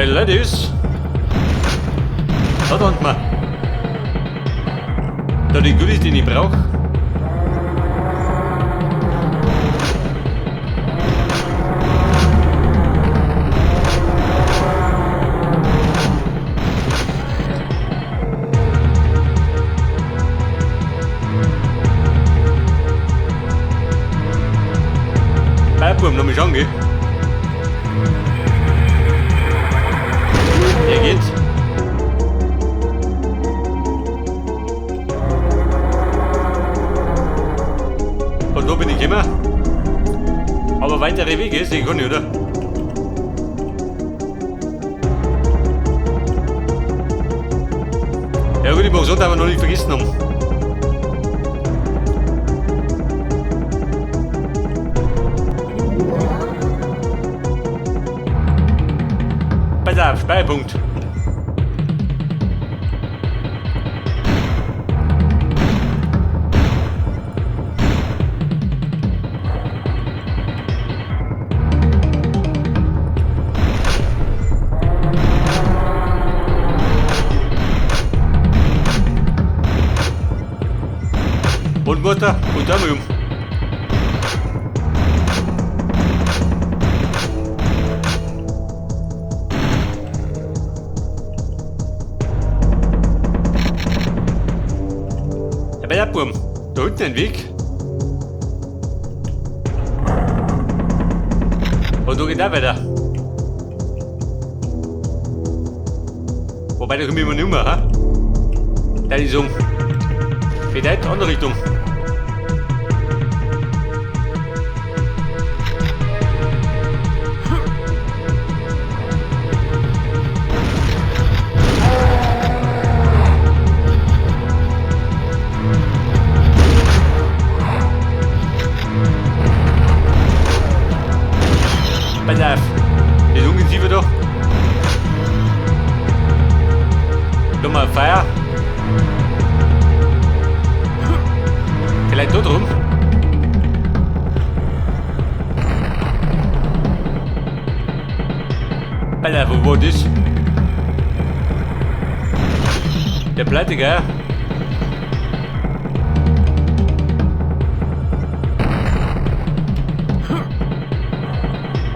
Hey Ladies! Da landen wir. Da die Goodies, die ich brauche. Bam, noch mal schauen, gell? Der geht. Und wo bin ich immer? Aber weitere Wege sehe ich gar nicht, oder? Ja gut, ich mag so, aber noch nicht vergessen haben. Pass auf, Speicherpunkt. Und Mutter, und da mal um. Ja, bei der Burm, da unten ein Weg. Und da geht auch weiter. Wobei, da komme ich immer nicht mehr, ha? Da ist um. Vielleicht andere Richtung. Pass auf. Das Ungeziefer da. Da mal Feuer. Vielleicht da drum. Alter, wo war das? Der Pleite, gell?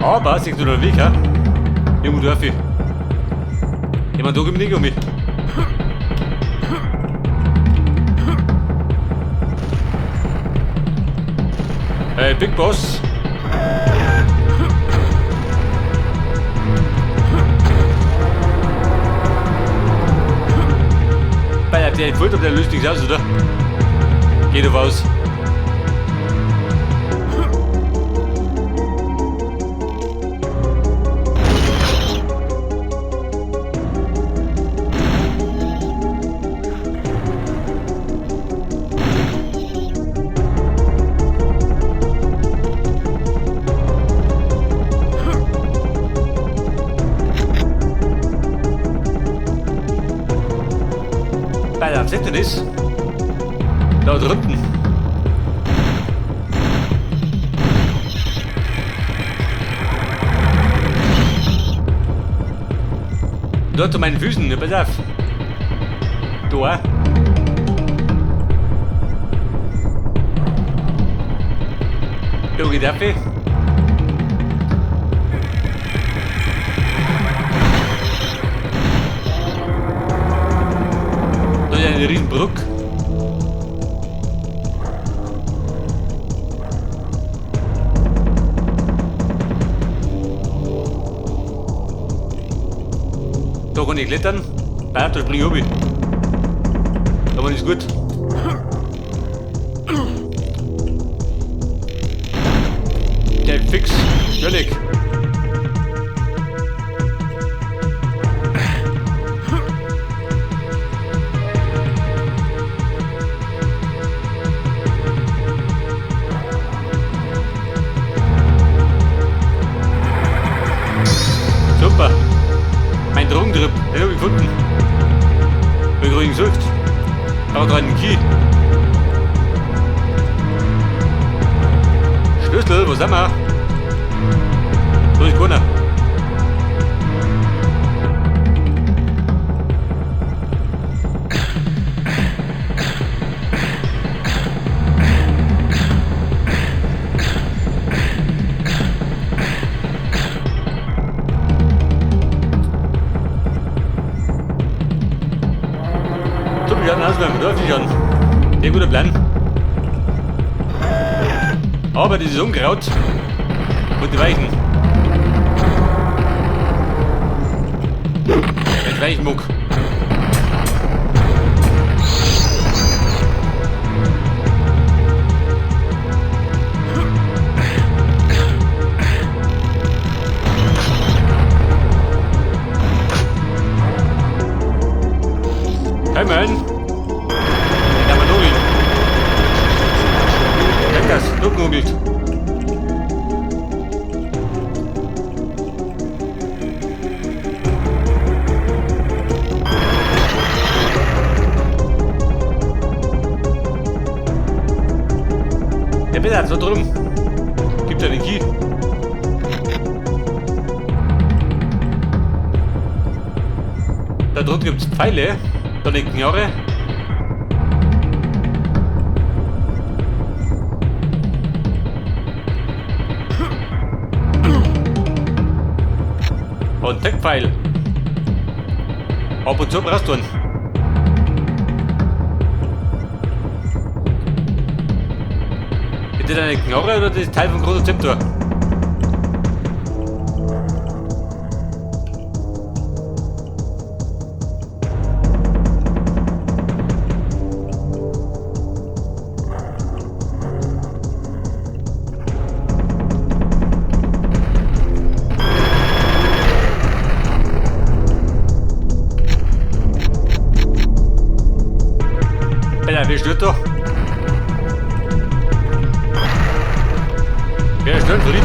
Aber siehst du den Weg, hä? Irgendwo darf ich. Ich meine, da komm ich nicht um mich. Hey, Big Boss. Bei der entfolgt, aber der löst nichts aus, oder? Geht auf aus. Alter, seht ihr das? Da drunten. Dort zu meinen Füßen, ne, pass auf. Da auch. Da geht auf. Da ist eine riesen Brücke. Da kann ich klettern. Da spring ich runter. Da war alles gut. Der fix, völlig. Super. Mein Drogentrip, den hab ich gefunden. Hab ich gerade gesucht. Da hat einen Key. Schlüssel, wo sind wir? Da ist keiner. Lass mal da schauen. Der guter Plan. Aber dieses Unkraut und die Weichen. Mit Weichenmuck. Hey man! Ich kann mal nugeln. Leckers, nugelt. Ja bitte, so drum. Gibt ja den Key. Da drunten gibt's Pfeile. Da liegt Knarre. Und Tech-Pfeil. Ab und zu brauchst du einen. Ist das eine Knarre oder das Teil vom großen Zepter? Wer stört da? Wer stört so nicht?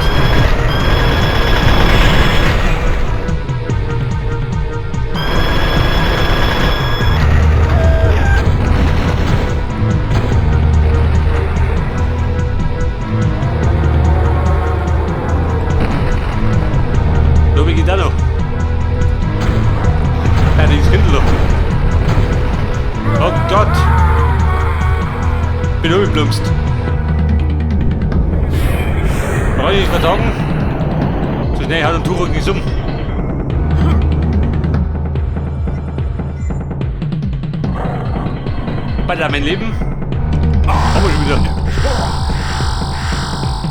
So, wie geht da noch? Ja, das Kind noch. Oh Gott! Bin umgeplumpst. Brauch ich nicht versorgen? So schnell hat ein Tuch nicht um. Weiter mein Leben. Haben wir schon wieder.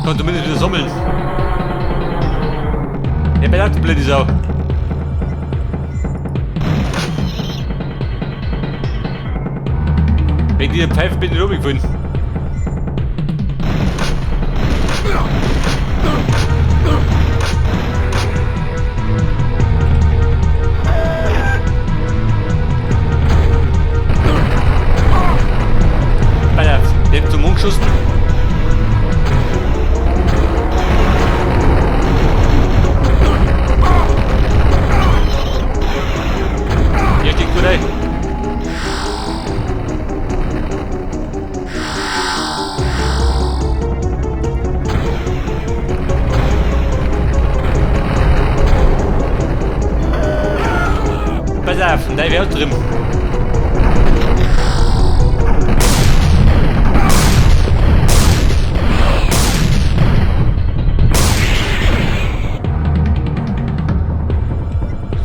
Kann zumindest wieder sammeln. Der bleibt blöde Sau. Wegen dieser Pfeife bin ich rumgefallen. Der hat zum Mond geschossen. Hier steckt gut rein. Pass auf, da wäre drin.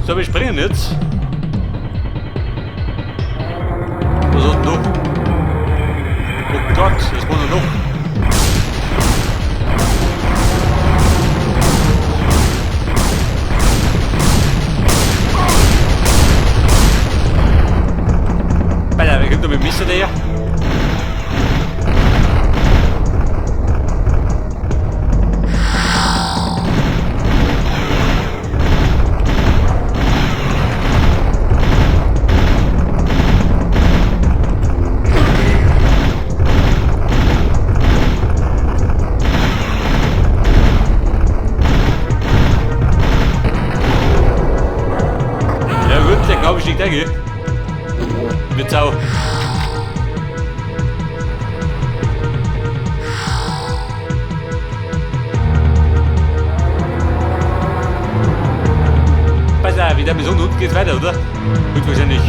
So, wir springen jetzt. Was ist denn noch? Oh Gott, das muss noch. Alter, wer kommt da mit dem Messer daher? Glaube ich nicht, denke. Mit Sau. Pass auf, wieder mit so unten geht's weiter, oder? Gut, wahrscheinlich.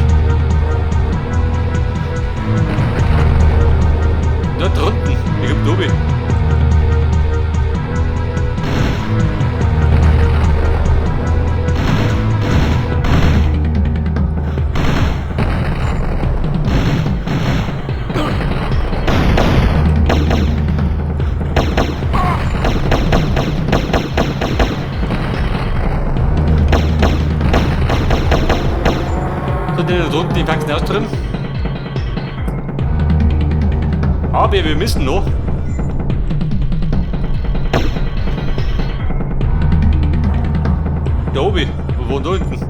Dort unten. Ich hab Tobi. von denen drunten die Faxen aus drin. Aber wir müssen noch. Da oben, wo wohnt da unten?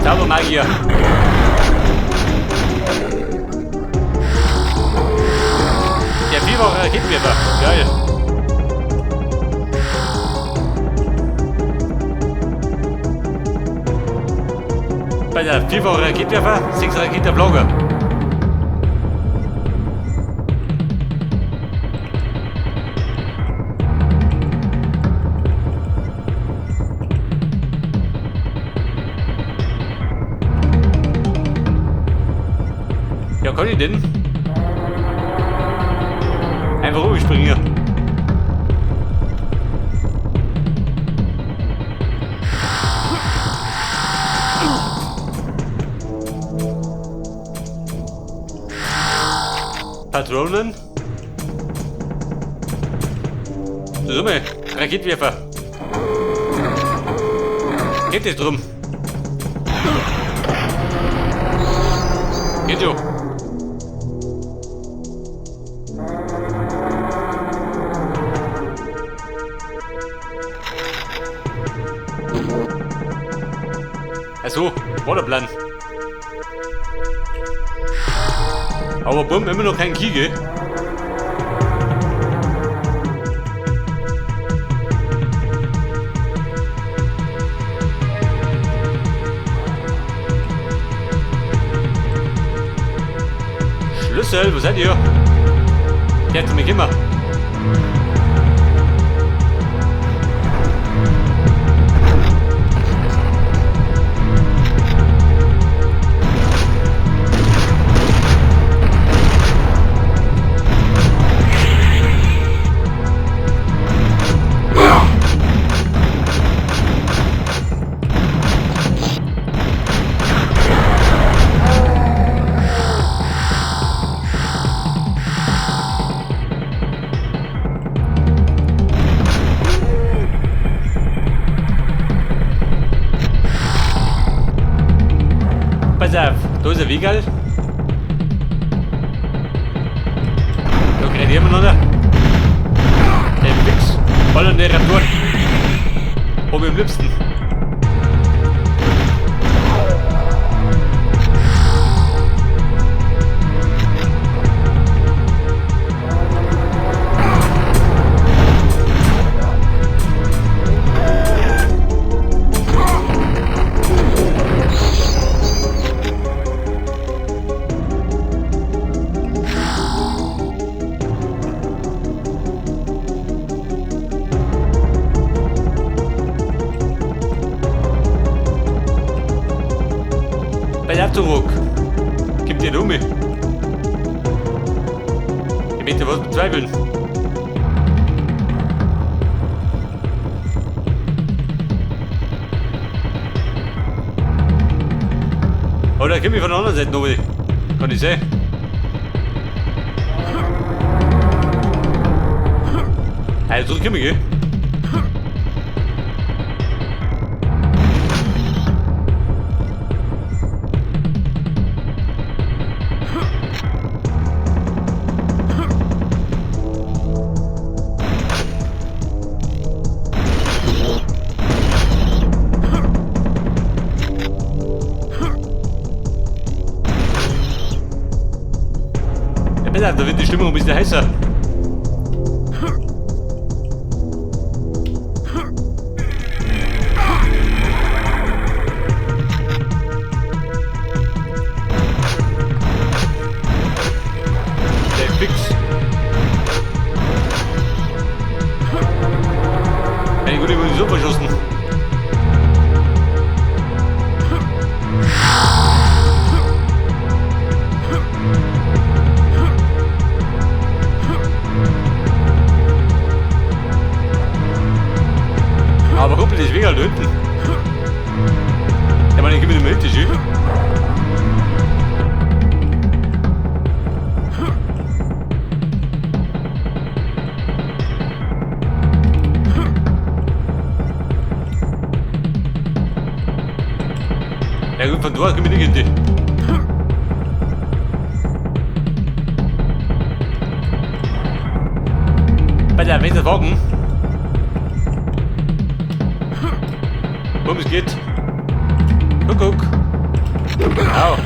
Zaubermagier. Der vierfache Raketenwerfer. Geil. Bei der vierfache Raketenwerfer, 6 Raketen auf Lager. Ja, kann ich denn? Einfach rumspringen hier. Patronen. Summe, Raketenwerfer. Geht es drum? Geht jo. Also, war der Plan. Aber bumm, immer noch kein Key, gell? Schlüssel, wo seid ihr? Der hat mich immer. Pass auf, da ist ein Wegerl. Da kriegt jemand noch. Der Fix. Ballernde Raptoren. Hab ich am liebsten. Bei zurück. Gib dir um. Ich möchte was bezweifeln. Oder komm ich von der anderen Seite noch. Kann ich sehen. Also komm ich, gell? Ja, da wird die Stimmung ein bisschen heißer. Der Fix. Eine gute Munition verschossen. Da komm ich nicht in die. Bei der wenn das wagen. Komm, es geht. Guck, guck. Au.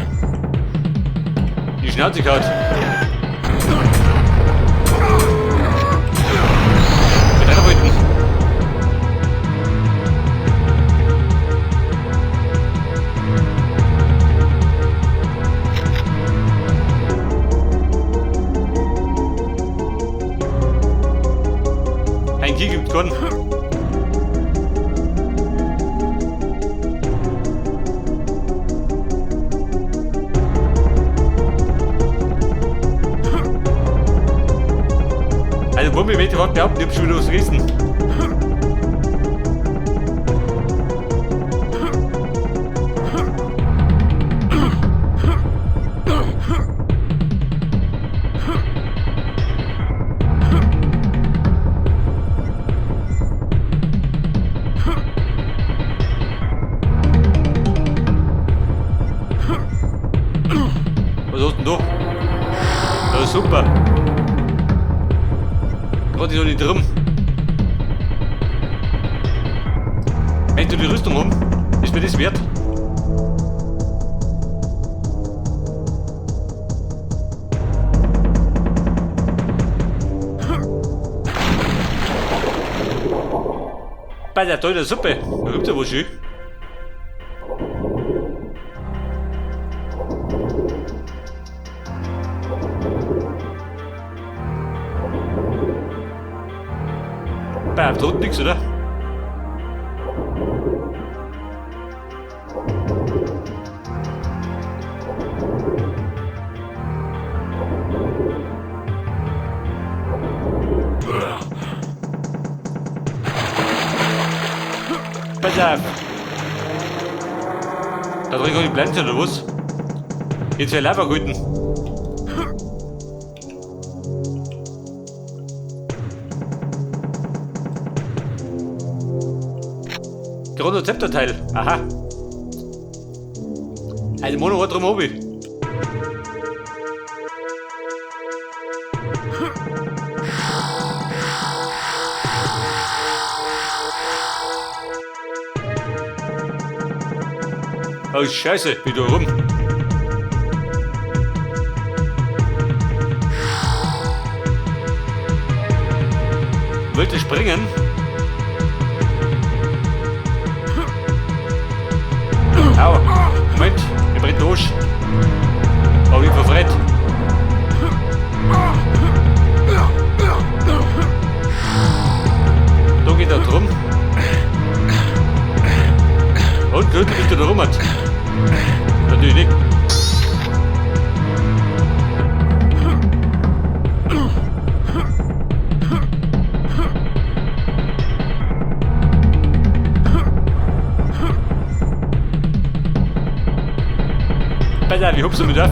Die Schnauze gehauen. Mit einer wollten. Ein Kiel gibt keinen. Also, Mummi, möchte ich behaupten, ich hab schon wieder was gerissen. Was hast denn da? Ja, super. Gerade ist noch nicht drin. Möchtest du die Rüstung haben? Ist mir das wert? Bei der tollen Suppe. Da gibt's ja was schön. Bei der unten nichts, oder? Pass auf! Da drin kann ich Pflanze oder was? Jetzt wäre Lava gehalten. Gerade Zepterteil. Aha. Ein Mono drum hab ich. Oh Scheiße, bin da rum. Wollte springen. Au, Moment, ich brennt durch. Hab ich verfret. Da geht er drum. Und glücklich bist du da rum. Hat. Natürlich nicht. Pass auf, ich hupse mit auf.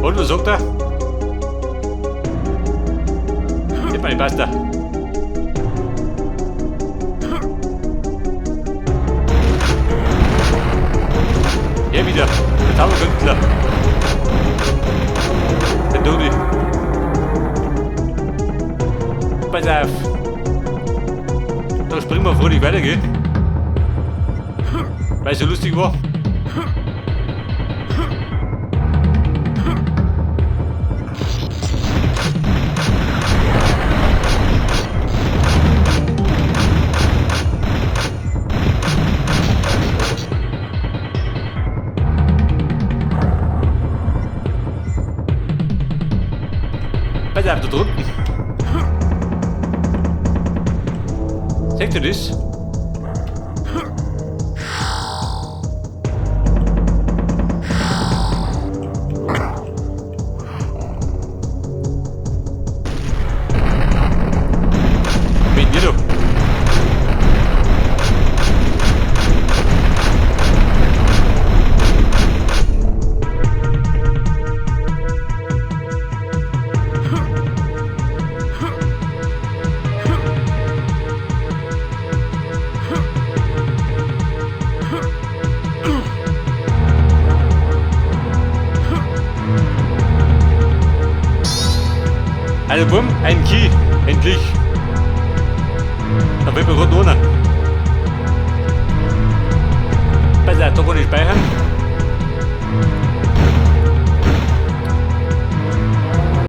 Und was sagt er? Gib mal die Pasta. Hier wieder, der Zauberkünstler. Der Dodi. Pass auf. Da springen wir fröhlich weiter, gell? Weil es so lustig war. Pass auf, da drunten. Seht ihr das? Bin ich da? Also bumm, ein Key, endlich. Da wird mir gerade noch einer. Pass auf, da kann ich speichern.